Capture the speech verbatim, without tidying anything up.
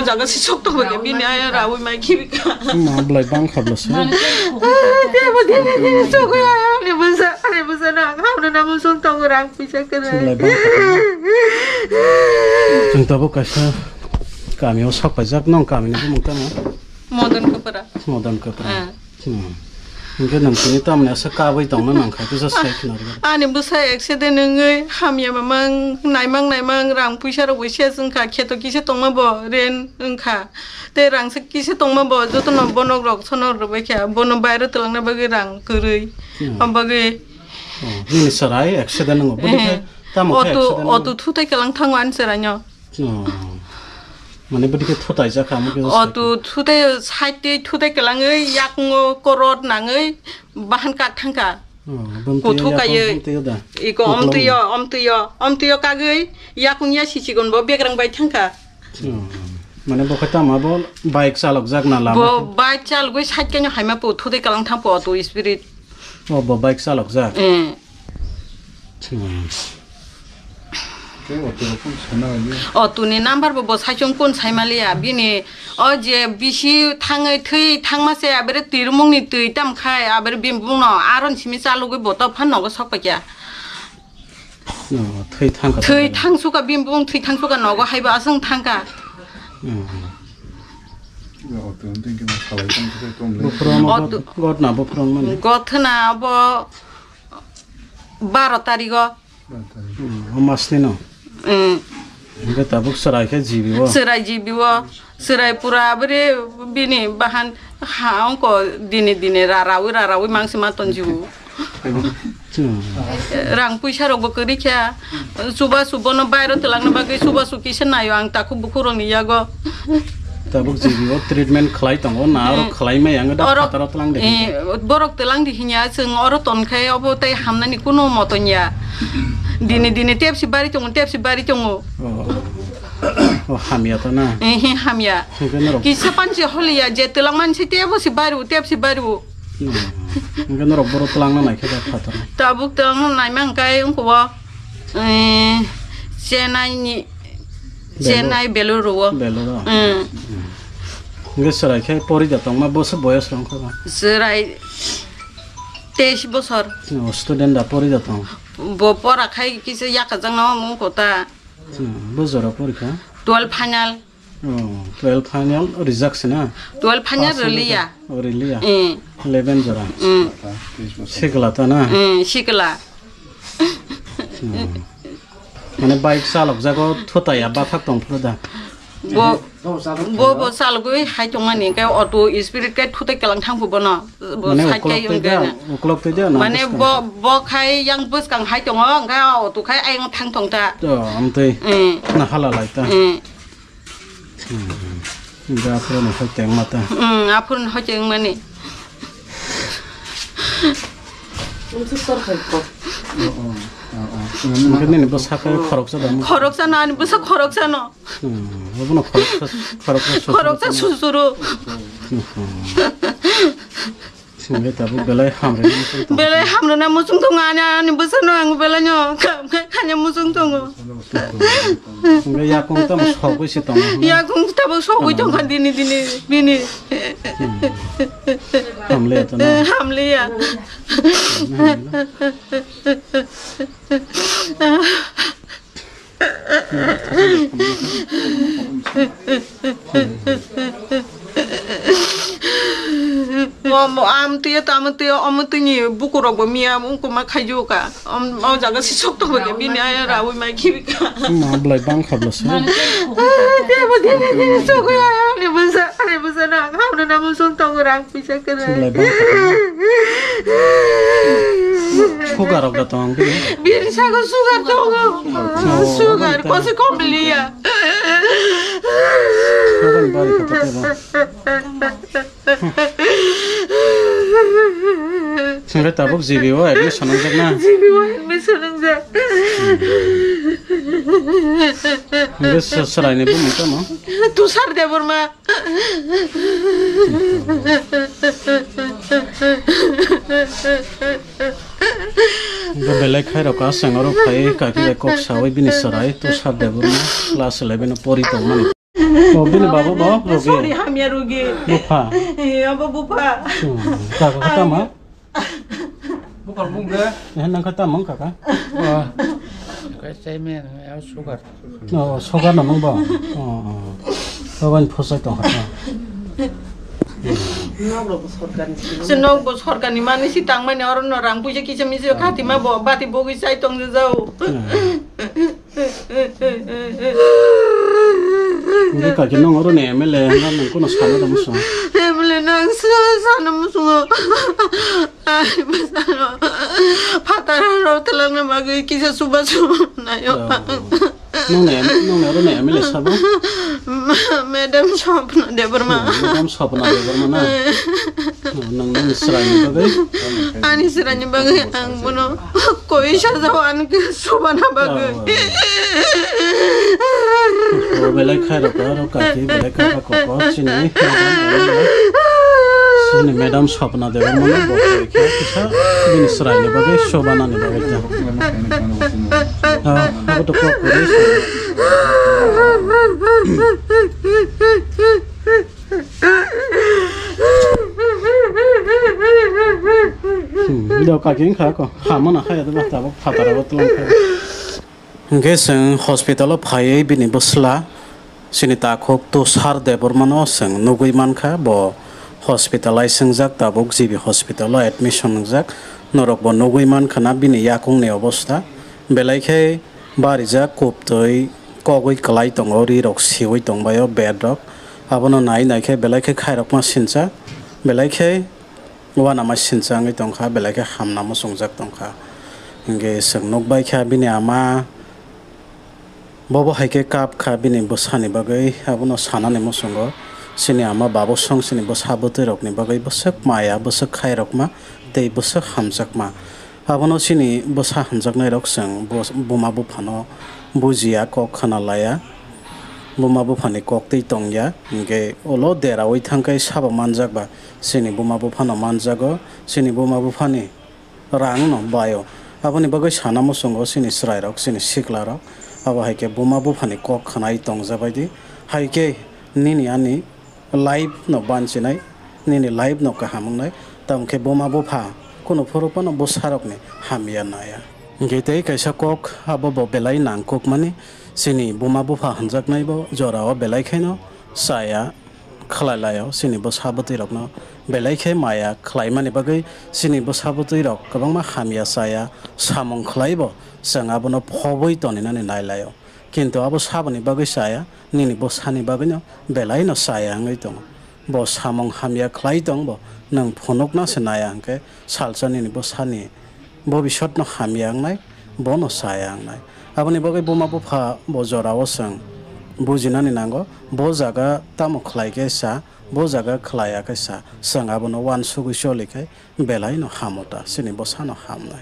Jaga si sok tok bagi bini aya rawi mai khibi ka. Ma belai bang kha bwlasi. Tebo tebo tebo sok ya. Ani bwsa ani bwsa na hamna na musung tongo rang puisa kena. Belai bang kha. Chwng tabuk kaisa kamio sok paijak nong kamini bumung tamo. Modon Kapra. Modon Kapra. Ah. Hmm. Hingke nang tini tamni asa kabai tongna nangkha kisa sai khna rwdi. Ani bwsa accident wngwi hamya mamang naimang naimang rang puisa rok bai se wngkha kheto kisa tongma bo ren wngkha tei rang se kisa tongma bo jotono bonok rok sono rwbai kha bono bairo twlangna bagwi rang kwrwi. Hmm. Abagwi. Oh, nini sarai accident wngo bwdikhe tamo khe auto accident wngo? Auto thutai kalang thango ani saraino. Oh. Mane bwdikhe thutai jakha amo khe. Auto thutai side twi thutai kwlangwi yakungo korot nangwi bahan kak thangkha. Oh, bumtwi kuthuk yakung kaiwi. Bumtwi da. Iko omtwi yo, omtwi yo, omtwi yo kagwi yakung ya sichigon bo begrang bai thangkha. Oh. Mane bo khe tamo bo bike chalok jak na lama. Bo bike chalogwi side kaino haima po thutai kalang thang po auto spirit. Oh, bo bike chalok jak. Eh. Hmm. Tei auto rok phone sana hwnwi. Auto ni number bo bo saichung kun saimaliya bini o je bisi thangwi thwi thangma se abere twirumung ni twi tam khai abere bini bung no aron simi chalugwi bo to phan nogo sok paikya. Oh, thwi thangkha. Thwi thangsuka bini bung thwi thangsuka nogo haibo aswng thangkha. Hmm. Auto ni twi khe salai tong khe tong le. Buphurung auto. Got na buphurung mani. Got na bo baro tarigo. Hmm, o masni no? Hmm. Hingke tabuk chwrai khe G B o? Chwrai G B o. Chwrai pura abri bini bahan ha ongko dini dini rarawi rarawi mangsi ma tonjiu. Hmm. Rang puisa rok bo kwrwi kha. Chubachu bono bairo twlangna bagwi chubachu kisa naio ang takhuk bukhuk rokni yago. Tabuk G B o treatment khlai tongo, na oro khlai maya wngkha da oro phataro twlang de eh, hinkhe. Borok twlang di hinya, chwng oro ton khai obo tei hamnani kuno moton ya. Dini dini tepsi bari tongo, tepsi bari tongo. Oh. Oh, hamya to na. Eh, eh, hamya. Hinkhe norok kisa panchi holi ya, je twlang mansi tebo si bari, tepsi bari. Hmm. Hinkhe norok boro twlangna naikhe da phataro. Tabuk twlangna naima hwnkhe wngkha bo, eh, Chennai ni Chennai, Beluru o. Beluru o. Mm. Mm. Hingke chwrai khe pori da tongma boso boyos rok wngkha ba? Chwrai teis bosor. O, student da pori da tong? Bo pora khai kisa yakajak no mung kota. Hmm, bo jora pori kha? Twelve final. O, twelve final rijak se na? Twelve final pass rwliya. O, rwliya. Eh. Eleven jora. Mm. Sikla ta na? Mm, sikla. Hmm. Mane bike chalok jago thutai ya bathak tong phuru da. Bo, bo, bo chalogwi hai tongmani, hwnkhe auto spirit khe thutai kelang thangphu bono. Bo mane side ukolok kai twi da, wngkhe. Ukolok twi da na mane bwskang? Bo, bo khai yang bwskang hai tongo, hwnkhe auto khai ayang thang tong ta. To, amtwi. Mm. Na hala lai ta. Mm. Hmm. Hingke aphuru no hoi teng mata. Hmm, aphuru no hoi teng mani. Hingke nini bwsa khe khoroksa da mo? Khoroksa no, ani bwsa khoroksa no. Hmm, obono khoroksa, khoroksa susuru. Khoroksa susuru. Hmm. Singwi tabuk belai hamrwna muchung tongo. Belai hamrwna muchung tongo ani, ani bwsano ang belai no kam khai khanya muchung tongo. Singwi yakung tamo sogwi se tongo. Yakung tabuk sogwi tongkha dini dini bini. Hmm. Hamle to na. Hamle ya. Hamle na. Mo, mo, am tuyo, tamo tuyo, omo tuni buku rok bo miya, wngkuma khaijuka. Om, o jaga si sok tongo ke, bini aya rawi mai khibika. Ma, belai bang kha bwlasi. Ah, dia bo, dia, dia, dia, sok ya, ani bwsa, ani bwsa na, hamna na musung tongo rang. Puisa kwrwi. Belai bang kha. Sugar rok da tong bini? Bini sago sugar tongo. Oh, sugar, oh, kosi kom liya. Sugar bari kha tei ba. Singre tabuk G B o admission wngjak na? G B o admission wngjak. Hingke seraini bumung tamo? Tushar Debbarma. Hingke belai khairok aswk oro phai kaki bai kok saui bini chwrai Tushar Debbarma class eleven o pori tongmani. Oh, bini baba bo, Rogi. Sorry, hamya Rogi. Bupha. Eh, abo bupha. Hmm, kaka kha tama? Bupha bung de. Eh, nang kha tama, kaka? Oh. Kha chai me, ya sugar. Oh, sugar no mung bo? Oh, oh. Baba ni phosai tong kha. Nok rok bo sorkar ni sini. Se nok bo sorkar ni mani si tang mani oro no rang puisa kisa misa khati ma bo bati bogwi chai tong jao. Hmm. Hingke kaki nong oro ni M L A hwnna nong kono sana da muchung. M L A nang sa-, sana muchungo. Ai, masano. Phataro telangna bagwi kisa suba suba nayo. Oh. Nong ni, nong ni oro ni M L A sabo? Ma-, Madam Swapna Debbarma. Oh, Madam Swapna Debbarma na? Oh, nong, nong ni chwraini bagwi? Ani chwraini bagwi ang bono. Koi sajao ani ke sobana bagwi. Oh, oh. Oh, belai khai rok, aro kaki, belai khai rok, koko, chini, madam, chini madam Swapna Debbarma no bo khai khe kisa bini chwraini bagwi, sobanani bagwi ta. Ah, abo to kok kwrwi se. Hmm, do kaki wngkha ko. Hamana kha ya do tabuk phataro bo tlang kha. Hingke chwng hospital o phaiwi bini bwsla chini takhuk Tushar Debbarma no chwng nugwi mankha, bo hospitalize wngjak, tabuk G B hospital o admission wngjak. Norok bo nugwi mankha na bini yakung ni obostha. Belai khe barijak, kubtwi kogwi kwlai tongo, ri rok siwi tongbaio bed rok. Abono nai nai khe belai khe khairokma sincha, belai khe uanama sincha wngwi tongkha, belai khe hamna muchungjak tongkha. Hingke chwng nukbai kha bini ama, bobo hai khe kap kha bini bwsani bagwi, abono sanani muchungo chini ama babosong chini bwsa bwtwi rokni bagwi bwswk maya, bwswk khairokma tei bwswk hamjakma. Abono chini bwsa hamjaknai rok chwng bus-, buma buphano bujiya, kok khna laya, buma buphani kok twi tongya, hingke ulo deraui thangkhe sabo manjakba chini buma buphano manjago, chini buma buphani rang no baio. Aboni bagwi sana muchungo chini chwrai rok, chini sikla rok, abo hai khe buma buphani kok khwnai tongjabaidi, hai khe nini ani life no banchinai, nini life no kaham wngnai, tamo khe buma bupha kunu phuru phano bwsarokni hamya naya. Hingke tei kaisa kok abo bo belai nangkukmani, chini buma bupha hwnjaknai bo jorao belai khaino chaya khlai laio, chini bwsa bwtwi rokno belai khe maya khlaimani bagwi chini bwsa bwtwi rok kwbangma hamya chaya samung khlai bo chwng abono phobwi toninani nai laio, kintu abo saboni bagwi chaya. Nini bwsani bagwino belaino chaya wngwi tongo. Bo samung hamya khlai tong bo, nwng phunukna se naya hwnkhe salsa nini bwsani bobisotno hamya wngnai, bono chaya wngnai. Aboni bagwi buma bupha bo jorao chwng bujinani nango, bo jaga tamo khlai khe cha, bo jaga khlai ya khe cha, chwng abono uansugwi choli khe belaino hamo ta, chini bwsano hamnai.